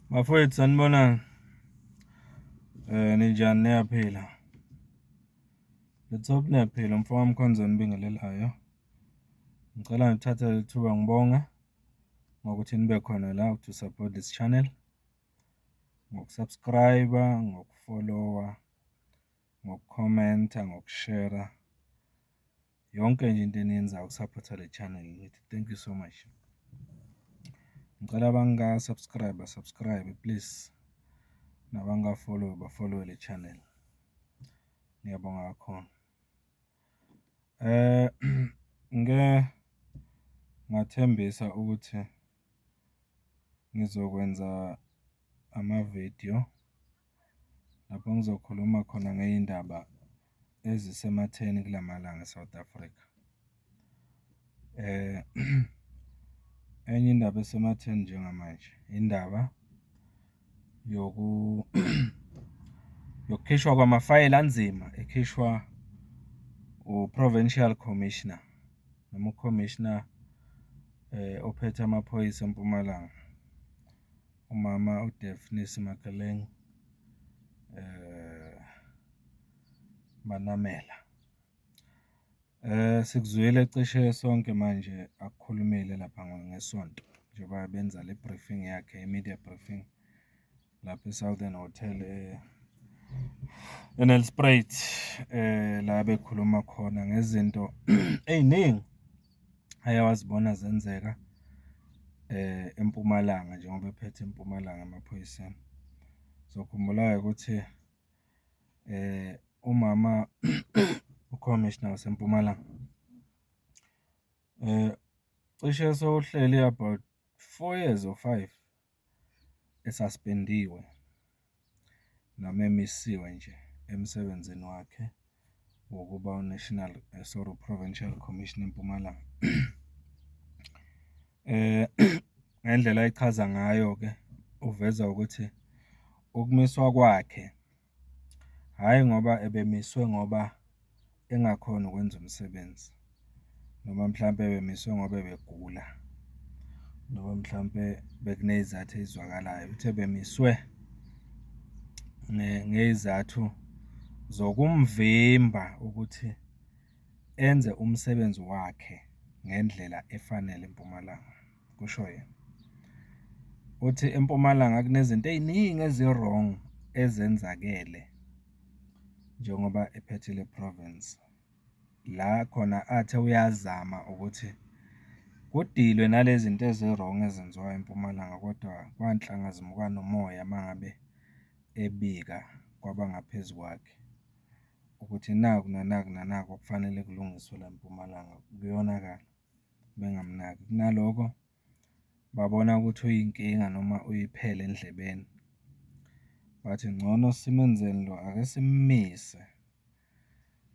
Bafowethu sanibonani. Ninjani niyaphila? Let's hope niyaphila. Umfoka Mkhonza onibingelelayo. Ngicela ngithathe leli thuba ngibonge ngokuthi nibe khona la to support this channel, ngoku-subscribe-a, ngoku-follow-a, ngokukhomenta, ngokushera. Yonke nje into eniyenzayo ukusaphotha le channel ngithi thank you so much. Ngicela abanga-subscribe ba-subscribe please, nabanga-follow-i ba-follow-e le channel. Ngiyabonga kakhulu. Ngike ngathembisa ukuthi ngizokwenza amavidiyo lapho ngizokhuluma khona ngey'ndaba ezisematheni kula malanga e-South Africa. Enye indaba esematheni njengamanje, indaba yokukhishwa kwamafayela anzima ekhishwa u-Provincial Commissioner noma u-Commissioner ophethe amaphoyisa eMpumalanga, umama uDaphne Semakaleng Manamela. Sikuzwile cishe sonke manje akukhulumile lapha ngeSonto njengoba benza le briefing yakhe, i-media briefing lapha e-Southern Hotel eNelspruit, la bekhuluma khona ngezinto ey'ningi aye wazibona zenzeka eMpumalanga njengoba ephethe eMpumalanga emaphoyiseni. Uzokhumbula-ke ukuthi umama u-commissioner waseMpumalanga cishe sewuhleli about 4 years or 5 e-suspendiwe noma emisiwe nje emsebenzini wakhe wokuba u-National, sorry, u-Provincial Commissioner eMpumalanga. Ngendlela ayichaza ngayo-ke uveza ukuthi ukumiswa kwakhe, hhayi ngoba ebemiswe ngoba engakhoni ukwenza umsebenzi, noma mhlampe ebemiswe ngoba ebegula, noma mhlampe bekuney'zathu ey'zwakalayo. Uthe bemiswe ngey'zathu zokumvimba ukuthi enze umsebenzi wakhe ngendlela efanele eMpumalanga, kusho yena. Uthi eMpumalanga kunezinto ey'ningi ezi-wrong ezenzakele njengoba ephethe le province. La khona athe uyazama ukuthi ku-deal-we nale zinto ezi-wrong ezenziwayo eMpumalanga, kodwa kwanhlanga zimuka nomoya uma ngabe ebika kwabangaphezu kwakhe ukuthi naku nanaku nanaku okufanele kulungiswe la eMpumalanga, kuyonakala, bengamnaki. Kunaloko babona ukuthi uyinkinga noma uyiphela endlebeni, bathi ngcono simenzeni lo, ake simmise.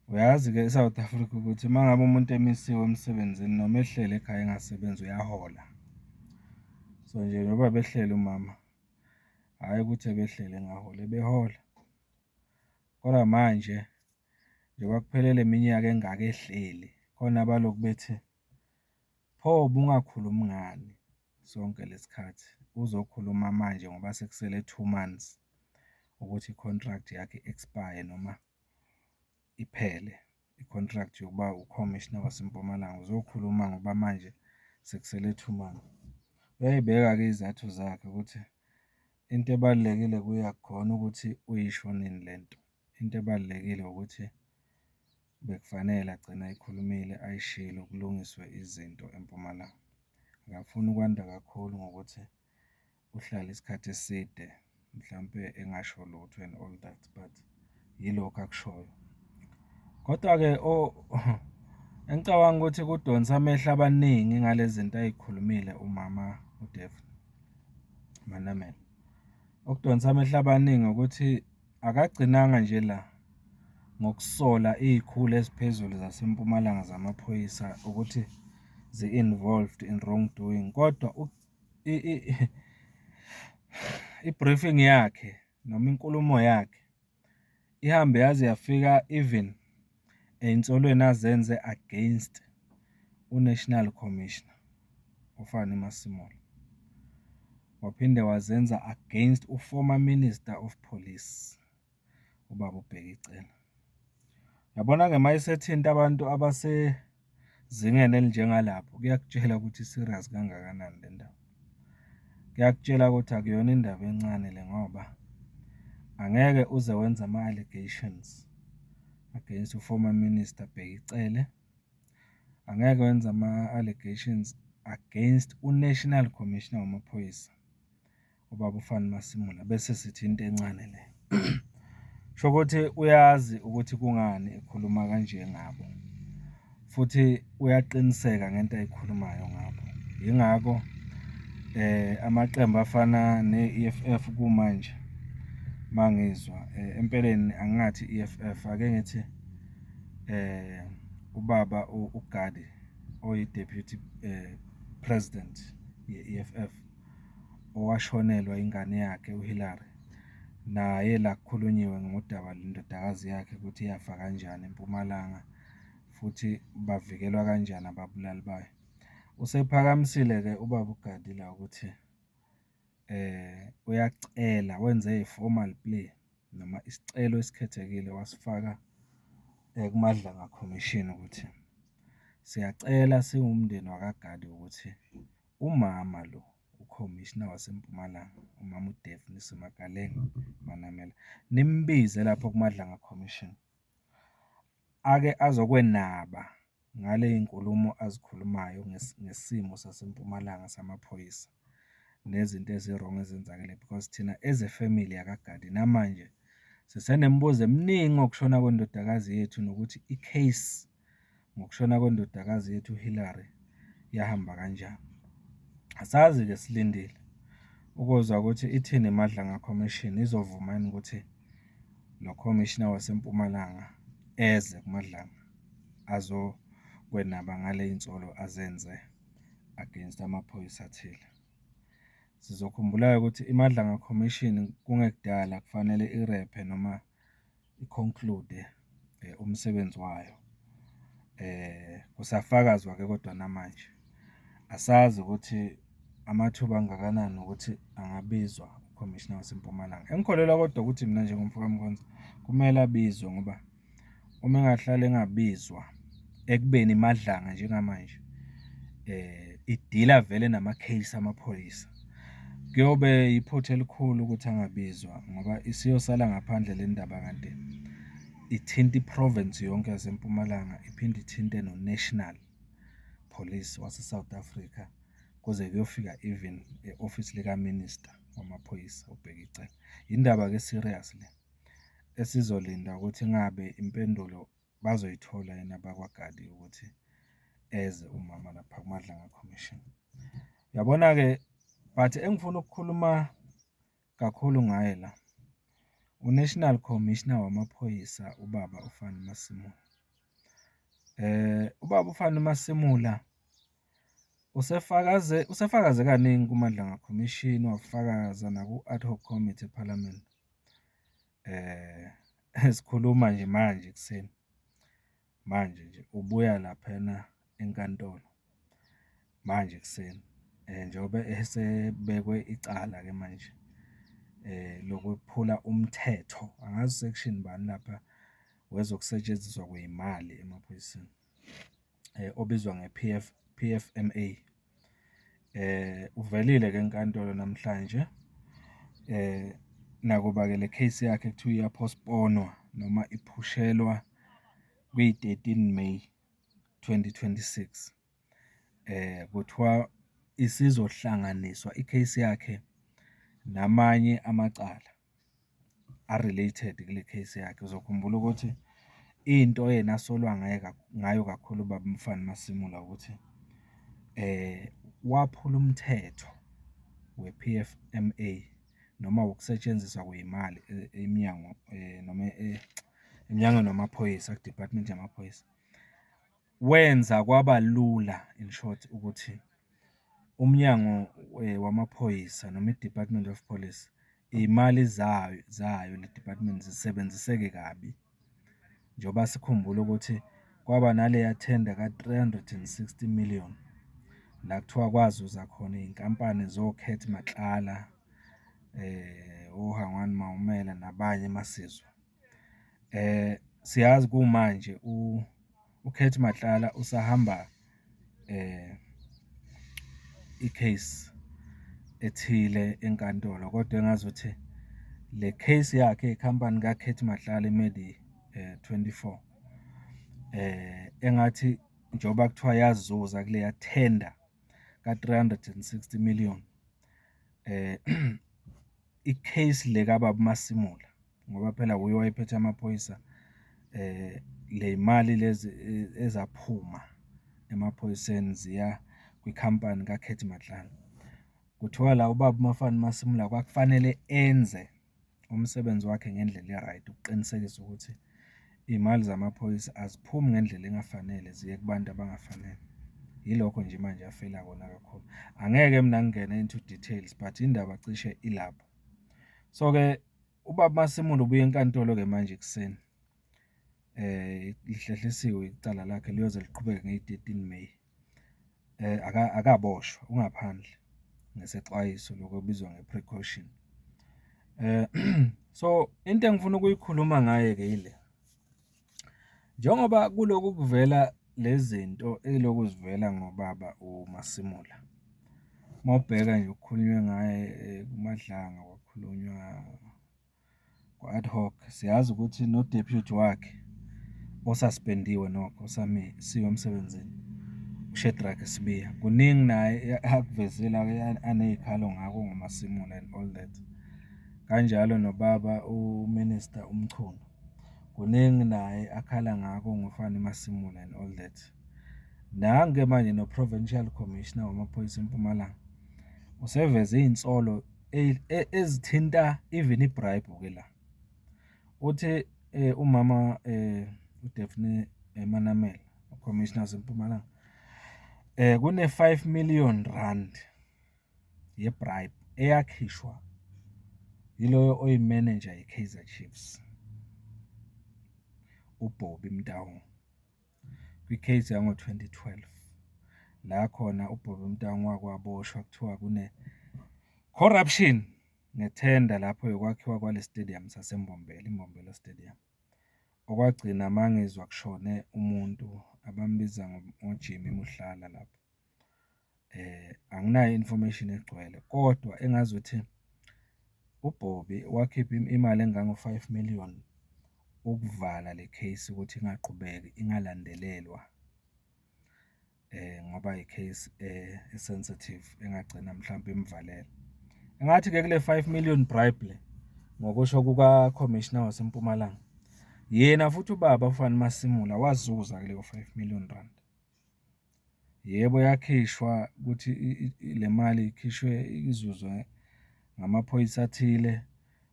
Uyazi-ke e-South Africa ukuthi uma ngabe umuntu emisiwe emsebenzini noma ehleli ekhaya engasebenzi uyahola. So nje njengoba behleli umama, hhayi ukuthi ebehleli engaholi, ebehola. Kodwa manje njengoba kuphele le minyaka engaka ehleli, khona abalokhu bethi, pho ubungakhulumi ngani sonke le sikhathi, uzokhuluma manje ngoba sekusele 2 months ukuthi i-contract yakhe i-expire noma iphele, i-contract yokuba u-commissioner waseMpumalanga, uzokhuluma ngoba manje sekusele 2 months. Uyay'beka-ke iy'zathu zakhe ukuthi into ebalulekile kuye akukhona ukuthi uyisho nini lento, into ebalulekile ukuthi bekufanele agcine ayikhulumile, ayishilo kulungiswe izinto eMpumalanga. Akafuni ukwanda kakhulu ngokuthi uhlale isikhathi eside mhlampe engasho lutho and all that, but yilokhu akushoyo. Kodwa-ke engicabanga ukuthi kudonsa amehlo abaningi ngale zinto ay'khulumile umama uDaphne Manamela. Okudonsa amehlo abaningi ukuthi akagcinanga nje la ngokusola iy'khulu eziphezulu zaseMpumalanga zamaphoyisa ukuthi zi-involved in wrongdoing, kodwa i-briefing yakhe noma inkulumo yakhe ihambe yaze yafika even ey'nsolweni azenze against u-National Commissioner uFani Masemola. Waphinde wazenza against u-former Minister of Police, ubaba uBheki Cele. Uyabona-ke uma esethinta abantu abasezingeni elinjengalapho, kuyakutshela ukuthi i-serious kangakanani le ndaba. Kuyakutshela ukuthi akuyona indaba encane le ngoba angeke uze wenze ama-allegations against u-former minister Bheki Cele, angeke wenze ama-allegations against u-National Commissioner wamaphoyisa, ubaba uFani Masemola, bese sithi into encane leyo. Kusho ukuthi uyazi ukuthi kungani ekhuluma kanje ngabo, futhi uyaqiniseka ngento ayikhulumayo ngabo. Yingakho amaqembu afana ne-EFF kumanje uma ngizwa empeleni angingathi i-EFF, ake ngithi ubaba uGade oyi-Deputy President ye-EFF, owashonelwa ingane yakhe u-Hillary. Naye la kukhulunyiwe ngodaba lwendodakazi yakhe ukuthi yafa kanjani eMpumalanga, futhi bavikelwa kanjani ababulali bayo. Usephakamisile-ke ubaba uGadi la ukuthi uyacela, wenze i-formal plea noma isicelo esikhethekile wasifaka kuMadlanga Commission ukuthi, siyacela siwumndeni wakaGadi ukuthi umama lo, ukhomishina waseMpumalanga, umama uDaphne Semakaleng Manamela, nimbize lapho kuMadlanga Commission, ake azokwenaba ngaley'nkulumo azikhulumayo ngesimo saseMpumalanga samaphoyisa, nezinto ezi-wrong ezenzakele because thina as a family yakaGadi namanje sisenemibuzo eminingi ngokushona kwendodakazi yethu, nokuthi i-case ngokushona kwendodakazi yethu u-Hillary yahamba kanjani. Asazi-ke silindile ukuzwa ukuthi ithini iMadlanga Commission, izovuma yini ukuthi lo khomishina waseMpumalanga eze kuMadlanga azokwenaba ngaley'nsolo azenze against amaphoyisa athile. Sizokhumbula-ke ukuthi iMadlanga Commission kungekudala kufanele irephe noma i-conclude umsebenzi wayo. Kusafakazwa-ke kodwa namanje, asazi ukuthi amathuba angakanani ukuthi angabizwa ukhomishina waseMpumalanga. Engikholelwa kodwa ukuthi mina njengomfo kaMkhonza, kumele abizwe ngoba uma engahlala engabizwa ekubeni iMadlanga njengamanje idila vele nama-case amaphoyisa, kuyobe iphutha elikhulu ukuthi angabizwa ngoba isiyosala ngaphandle le ndaba kanti ithinta i-province yonke yaseMpumalanga, iphinde ithinte no-National Police wase-South Africa, kuze kuyofika even e-ofisi lika-Minister wamaphoyisa, uBheki Cele. Yindaba-ke e-serious le, esizolinda ukuthi ngabe impendulo bazoyithola yini abakwaGadi ukuthi eze umama lapha kuMadlanga Commission. Uyabona-ke, but engifuna ukukhuluma kakhulu ngaye la, u-National Commissioner wamaphoyisa, ubaba uFani Masemola. Ubaba uFani Masemola usefakaze, usefakaze kaningi kuMadlanga Commission, wafakaza naku-ad hoc committee ephalamende. Sikhuluma nje manje ekuseni, manje nje ubuya laphayana enkantolo, manje ekuseni njengoba esebekwe icala-ke manje lokwephula umthetho, angazi u-section bani lapha wezokusetshenziswa kwey'mali emaphoyiseni, obizwa nge-P_F, P_F_M_A. Uvelile-ke enkantolo namhlanje, nakuba-ke le case yakhe kuthiwa iya-postpone-nwa noma iphushelwa kwi-thirteen May 2026. Kuthiwa isizohlanganiswa i-case yakhe namanye amacala a-related kule case yakhe. Uzokhumbula ukuthi into yena asolwa ngaye ngayo kakhulu ubaba uFani Masemola ukuthi waphula umthetho we-P_F_M_A, noma ukusetshenziswa kwey'mali emnyango noma emnyangweni wamaphoyisa, ku-department yamaphoyisa. Wenza kwaba lula in short, ukuthi umnyango wamaphoyisa noma i-Department of Police, iy'mali zayo zayo le-department zisebenziseke kabi. Njengoba sikhumbula ukuthi kwaba naleya thenda ka-360 million. La kuthiwa kwazuza khona iy'nkampani zo-Cat Matlala, o-Hangwani Maumela nabanye masizwa. Siyazi kumanje u-Cat Matlala usahamba i-case ethile enkantolo, kodwa engazuthi le case yakhe yekhampani ka-Cat Matlala i-Medi 24, engathi njengoba kuthiwa yazuza kuleya thenda ka-360 million. I-case le kababa uMasimula, ngoba phela wuye owayephethe amaphoyisa, ley'mali lezi ezaphuma emaphoyiseni ziya kwikhampani ka-Cat Matlala. Kuthiwa la ubaba uFani Masimula kwakufanele enze umsebenzi wakhe ngendlela e-right, ukuqinisekisa ukuthi iy'mali zamaphoyisa aziphumi ngendlela engafanele ziye kubantu abangafanele. Yilokho nje manje afeyila kona kakhulu. Angeke mina ngingene into details, but indaba cishe ilapho. So-ke, ubaba uMasimula ubuya enkantolo-ke manje ekuseni, lihlehlisiwe icala lakhe liyoze liqhubeke ngeyi-13 Meyi. Akaboshwa, ungaphandle ngesexwayiso, lokhu okubizwa nge-precaution. So, into engifuna ukuyikhuluma ngaye-ke yile, njengoba kuloku kuvela le zinto ey'lokhu zivela ngobaba uMasimula, uma ubheka nje kukhulunywe ngaye kuMadlanga, kwakhulunywa ku-ad hoc. Siyazi ukuthi no-deputy wakhe osaspendiwe nokho, osamisiwe emsebenzini, uShadrack Sibiya, kuningi naye akuvezile aney'khalo ngako ngoMasimula and all that. Kanjalo nobaba u-Minister uMchunu, kuningi naye akhala ngako ngoFani Masimula and all that. Nangu-ke manje no-Provincial Commissioner wamaphoyisa eMpumalanga, useveze iy'nsolo ezithinta even i-bribe-ke la. Uthi umama uDaphne Manamela, u-commissioner waseMpumalanga, kune-R5 million ye-bribe eyakhishwa yiloyo oyimenenja ye-Kaizer Chiefs, uBobby Motaung, kwi-case yango-2012, la khona uBobby Motaung wake waboshwa kuthiwa kune-corruption ngethenda lapho yokwakhiwa kwale stadium saseMbombela, iMbombela Stadium. Okwagcina uma ngizwa kushone umuntu abambiza ngoJimmy Mohlala lapho. Anginayo i-information egcwele, kodwa engazuthi uBobby wakhipha imali engango-five million ukuvala le case ukuthi ingaqhubeki, ingalandelelwa ngoba i-case e-sensitive engagcina mhlampe imvalele. Engathi-ke kule five million bribe le, ngokusho kuka-commissioner waseMpumalanga, yena futhi ubaba uFani Masimula wazuza kuleyo R5 million. Yebo, yakhishwa ukuthi le mali ikhishwe izuzwe ngamaphoyisa athile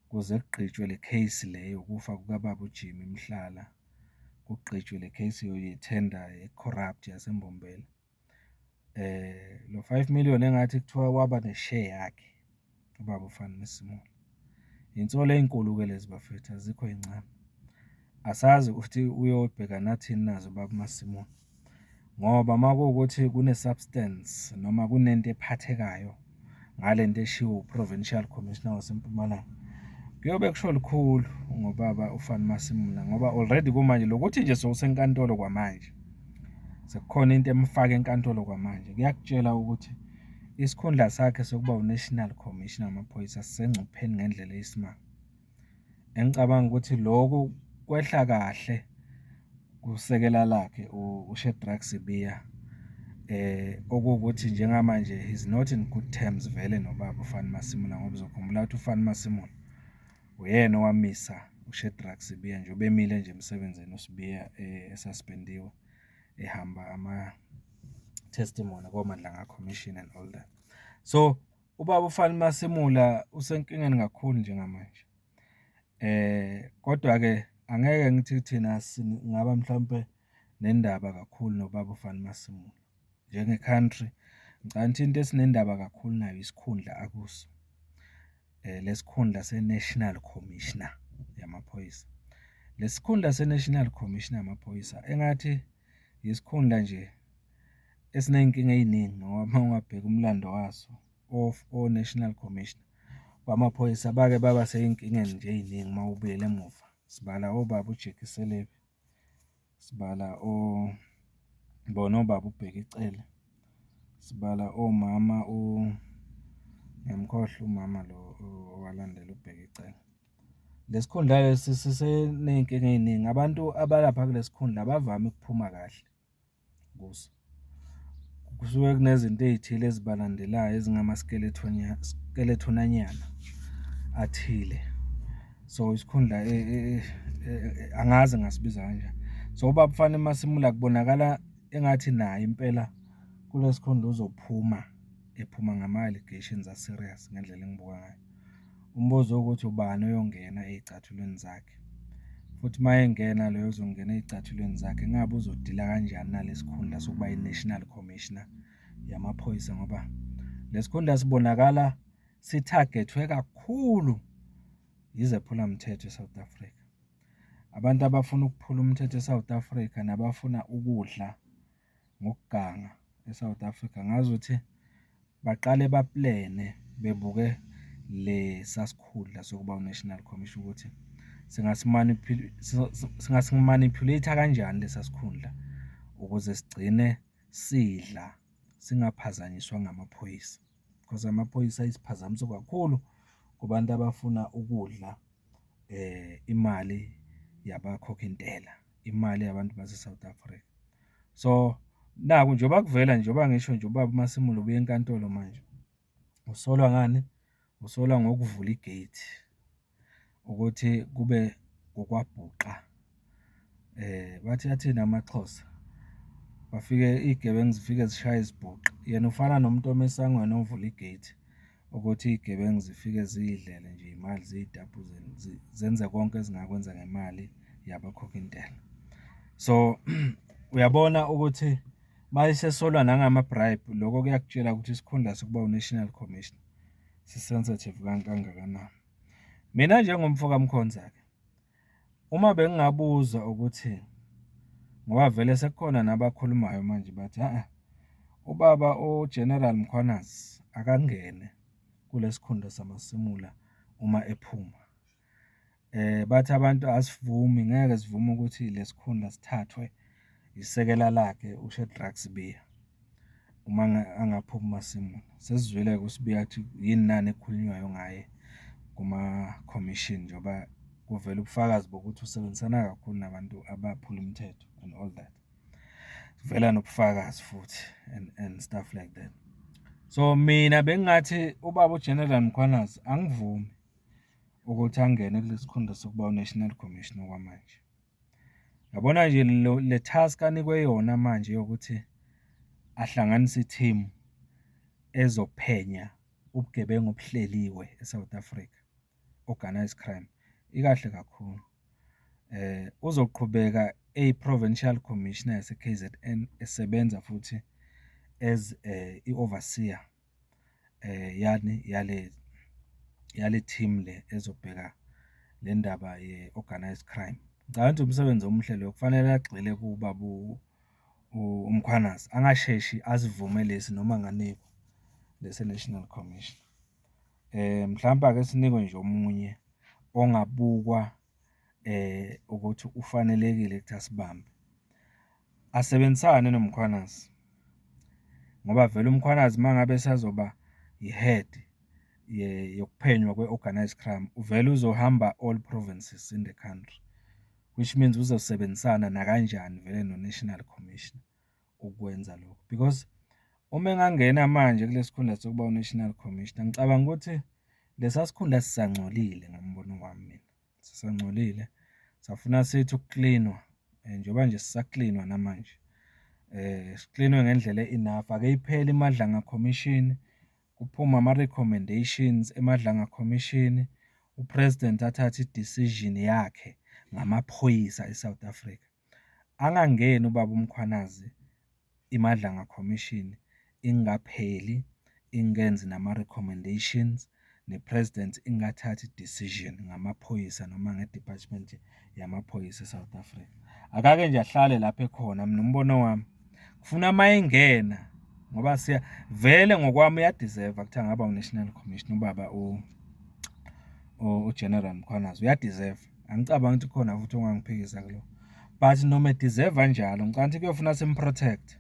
ukuze kugqitshwe le case le yokufa kukababa uJimmy Mohlala, kugqitshwe le case yethenda e-corrupt yaseMbombela. Lo five million engathi kuthiwa waba ne-share yakhe ubaba uFani Masimula. Iy'nsolo ey'nkulu-ke lezi bafethu, azikho ey'ncane. Asazi ukuthi uyobhekana athini nazo ubaba uMasimula, ngoba uma kuwukuthi kune-substance noma kunento ephathekayo ngale nto eshiwo u-Provincial Commissioner waseMpumalanga, kuyobe kusho lukhulu ngobaba uFani Masimula ngoba already kumanje lokuthi nje sewusenkantolo kwamanje, sekukhona into emfaka enkantolo kwamanje, kuyakutshela ukuthi isikhundla sakhe sokuba u-National Commissioner wamaphoyisa sisengcupheni ngendlela eyisimanga. Engicabanga ukuthi loku kwehla kahle kusekela lakhe uShadrack Sibiya, okuwukuthi njengamanje he's not in good terms vele nobaba uFani Masimula, ngoba uzokhumbula ukuthi uFani Masimula uyena owamisa uShadrack Sibiya nje, ubemile nje emsebenzini uSibiya esaspendiwe, ehamba ama-testimony koMadlanga Commission and all that. So, ubaba uFani Masimula usenkingeni kakhulu njengamanje. Kodwa-ke angeke ngithi thina singaba mhlawumpe nendaba kakhulu nobaba uFani Masimula. Njenge-country, ngicabanga ukuthi into esinendaba kakhulu nayo isikhundla akuso, le sikhundla se-National Commissioner yamaphoyisa. Le sikhundla se-National Commissioner yamaphoyisa engathi isikhundla nje esiney'nkinga ey'ningi ngoba uma ungabheka umlando waso o-National Commissioner bamaphoyisa bake baba sey'nkingeni nje ey'ningi uma ubuyela emuva. Sibala obaba u-Jackie Selebi, sibala bona obaba uBheki Cele, sibala omama ngiyamkhohlwa umama lo owalandela uBheki Cele. Le sikhundla lesi siseney'nkinga ey'ningi. Abantu abalapha kule sikhundla abavami ukuphuma kahle kuso. Kusuke kunezinto ey'thile ezibalandelayo ezingama-skeleton-anyana athile. So, isikhundla angazi ngingasibiza kanjani. So, ubaba uFani Masemola kubonakala engathi naye impela kule sikhundla uzophuma, ephuma ngama-allegations a-serious ngendlela engibuka ngayo. Umbuzo uwukuthi ubani oyongena ey'cathulweni zakhe, futhi uma engena loyo ozongena ey'cathulweni zakhe, ngabe uzodila kanjani nalesi sikhundla sokuba i-National Commissioner yamaphoyisa ngoba le sikhundla sibonakala sithagethwe kakhulu yizephulamthetho e-South Africa. Abantu abafuna ukuphula umthetho e-South Africa nabafuna ukudla ngokuganga e-South Africa, ngazuthi baqale baplene bebuke lesa sikhundla sokuba u-National Commissioner ukuthi singasi-manipulate-a kanjani lesa sikhundla ukuze sigcine sidla, singaphazanyiswa ngamaphoyisa. Because amaphoyisa ayisiphazamiso kakhulu kubantu abafuna ukudla imali yabakhokhintela, imali yabantu base-South Africa. So, naku njengoba kuvela nje, njengoba ngisho nje ubaba uMasemola ubuya enkantolo manje, usolwa ngani? Usolwa ngokuvula i-gate ukuthi kube okwabhuqa. Bathi athini amaXhosa? Bafike, iy'gebengu zifike zishaye zibhuqe. Yena ufana nomuntu ome esangweni ovula i-gate ukuthi iy'gebengu zifike ziy'dlele nje iy'mali, ziy'tapuzele, zenze konke ezingakwenza ngemali yabakhokhintela. So, uyabona ukuthi uma esesolwa nangama-bribe, lokho kuyakutshela ukuthi isikhundla sokuba u-National Commissioner si-sensitive kangakanani. Mina njengomfo kaMkhonza-ke, uma bengingabuza ukuthi, ngoba vele sekukhona nabakhulumayo manje bathi hha-eh, ubaba u-General Mkhwanazi akangene kule sikhundla saMasemola uma ephuma. Bathi abantu asivumi, ngeke sivume ukuthi le sikhundla sithathwe isekela lakhe uShadrack Sibiya, uma angaphuma uMasemola. Sesizwile-ke uSibiya ukuthi yini nani ekhulunywayo ngaye kuma-commission, njengoba kuvela ubufakazi bokuthi usebenzisana kakhulu nabantu abaphula umthetho and all that. Kuvela nobufakazi futhi and stuff like that. So, mina bengingathi ubaba u-General Mkhwanazi angivumi ukuthi angene kulesi sikhundla sokuba u-National Commissioner okwamanje. Yabona nje le task anikwe yona manje yokuthi ahlanganise i-team ezophenya ubugebengu obuhleliwe e-South Africa, organised crime, ikahle kakhulu. Uzoqhubeka eyi-Provincial Commissioner yase-K_Z_N, esebenza futhi as i-overseer yani, yale yale team le ezobheka le ndaba ye-organised crime. Ngicabanga ukuthi umsebenzi omuhle lo, kufanele agxile kuwo ubaba uMkhwanazi, angasheshi asivume lesi noma anganikwa lesi se-National Commissioner. Mhlampe ake sinikwe nje omunye ongabukwa ukuthi ufanelekile ukuthi asibambe. Asebenzisane noMkhwanazi, ngoba vele uMkhwanazi uma ngabe esazoba i-head yokuphenywa kwe-organised crime, vele uzohamba all provinces in the country, which means uzosebenzisana nakanjani vele no-National Commissioner ukwenza lokho. Because uma engangena manje kule sikhundla sokuba u-National Commissioner, ngicabanga ukuthi lesa sikhundla sisangcolile ngombono wami mina, sisangcolile, sisafuna sithi ukuklinwa, njengoba nje sisaklinwa namanje. Siklinwe ngendlela e-enough. Ake iphele iMadlanga Commission, kuphume ama-recommendations eMadlanga Commission, u-President athathe i-decision yakhe ngamaphoyisa e-South Africa. Angangeni ubaba uMkhwanazi iMadlanga Commission ingapheli, ingenzi nama-recommendations, ne-President ingathathi i-decision ngamaphoyisa noma nge-department yamaphoyisa e-South Africa. Akake nje ahlale lapho ekhona, mina umbono wami. Kufuna uma engena, ngoba vele ngokwami uya-deserve-a ukuthi angaba u-National Commissioner ubaba u-General Mkhwanazi, uya-deserve-a. Angicabangi ukuthi kukhona futhi ongangiphikisa kulokho. But noma e-deserve-a njalo, ngicabanga ukuthi kuyofuna simu-protect-e.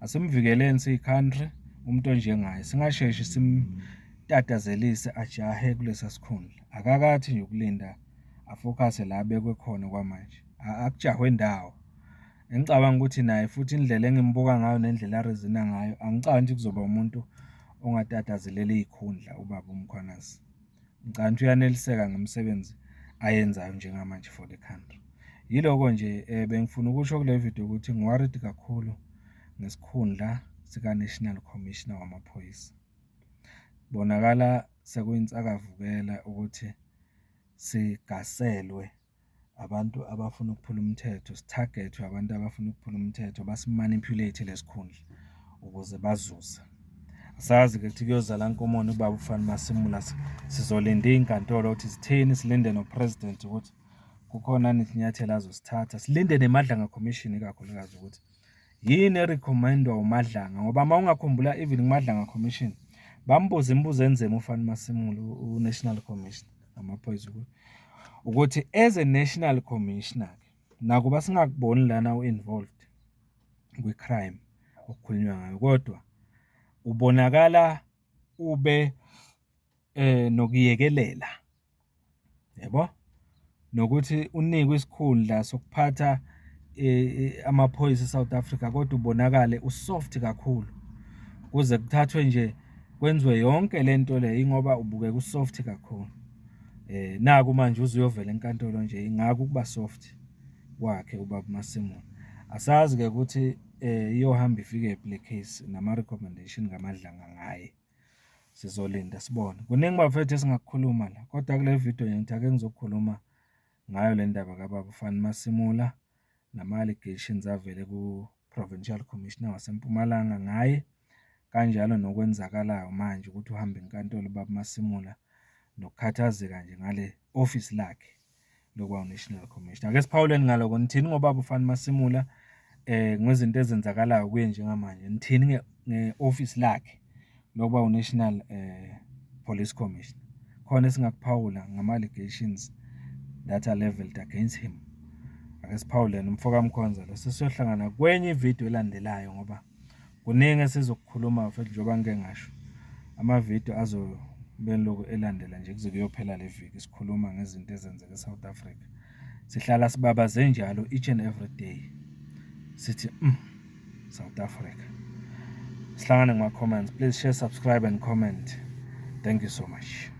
Asimvikeleni siyi-country umuntu onjengaye, singasheshi simtatazelise ajahe kulesa sikhundla. Akakathi nje ukulinda, afokhase la abekwe khona okwamanje, akujahwe ndawo. Engicabanga ukuthi naye futhi indlela engimbuka ngayo nendlela a-reason-a ngayo, angicabangi ukuthi kuzoba umuntu ongatatazelela iy'khundla ubaba uMkhwanazi. Ngicabanga ukuthi uyaneliseka ngemisebenzi ayenzayo njengamanje for the country. Yiloko nje bengifuna ukusho kule vidiyo ukuthi ngi-worried kakhulu ngesikhundla sika-National Commissioner wamaphoyisa. Kubonakala sekuyinsakavukela ukuthi sigaselwe abantu abafuna ukuphula umthetho, sithagethwe abantu abafuna ukuphula umthetho, basi-manipulate-e le sikhundla ukuze bazuze. Asazi-ke ukuthi kuyozala nkomoni kubaba uFani Masemola. Sizolinda iy'nkantolo ukuthi zithini, silinde no-President ukuthi kukhona yini isinyathelo azosithatha, silinde neMadlanga Commission ikakhulukazi ukuthi yini e-recommend-wa uMadlanga, ngoba uma ungakhumbula even kuMadlanga Commission, bambuza imibuzo enzima uFani Masemola, u-National Commissioner wamaphoyisa ukuthi as a National Commissioner-ke, nakuba singakuboni lana u-involved kwi-crime okukhulunywa ngayo, kodwa ubonakala ube nokuyekelela, yabo? Nokuthi unikwe isikhundla sokuphatha amaphoyisa e-South Africa, kodwa ubonakale u-soft kakhulu, kuze kuthathwe nje kwenziwe yonke le nto le yingoba ubukeka u-soft kakhulu. Naku manje uze uyovela enkantolo nje, ingako ukuba soft kwakhe ubaba uMasemola. Asazi-ke ukuthi iyohamba ifikephi le case nama-recommendation kaMadlanga ngaye. Sizolinda sibone. Kuningi bafethu esingakukhuluma la, kodwa kule vidiyo ngithi ake ngizokhuluma ngayo le ndaba kababa uFani Masemola nama-allegations avele ku-Provincial Commissioner waseMpumalanga ngaye, kanjalo nokwenzakalayo manje ukuthi uhambe enkantolo ubaba uMasemola, nokukhathazeka nje ngale ofisi lakhe lokuba u-National Commissioner. Ake siphawuleni ngaloko, nithini ngobaba uFani Masemola ngezinto ezenzakalayo kuye njengamanje? Nithini nge-ofisi lakhe lokuba u-National Police Commissioner? Khona esingakuphawula ngama-allegations that are levelled against him? Ake siphawuleni. Umfo kaMkhonza lo, sesiyohlangana kwenye ividiyo elandelayo ngoba kuningi esizokukhuluma mfethu, njengoba ngike ngasho. Amavidiyo azobe elokhu elandela nje kuze kuyophela le viki, sikhuluma ngezinto ezenzeka e-South Africa. Sihlala sibabaze njalo each and every day, sithi South Africa. Sihlangane kuma-comments. Please share, subscribe and comment. Thank you so much.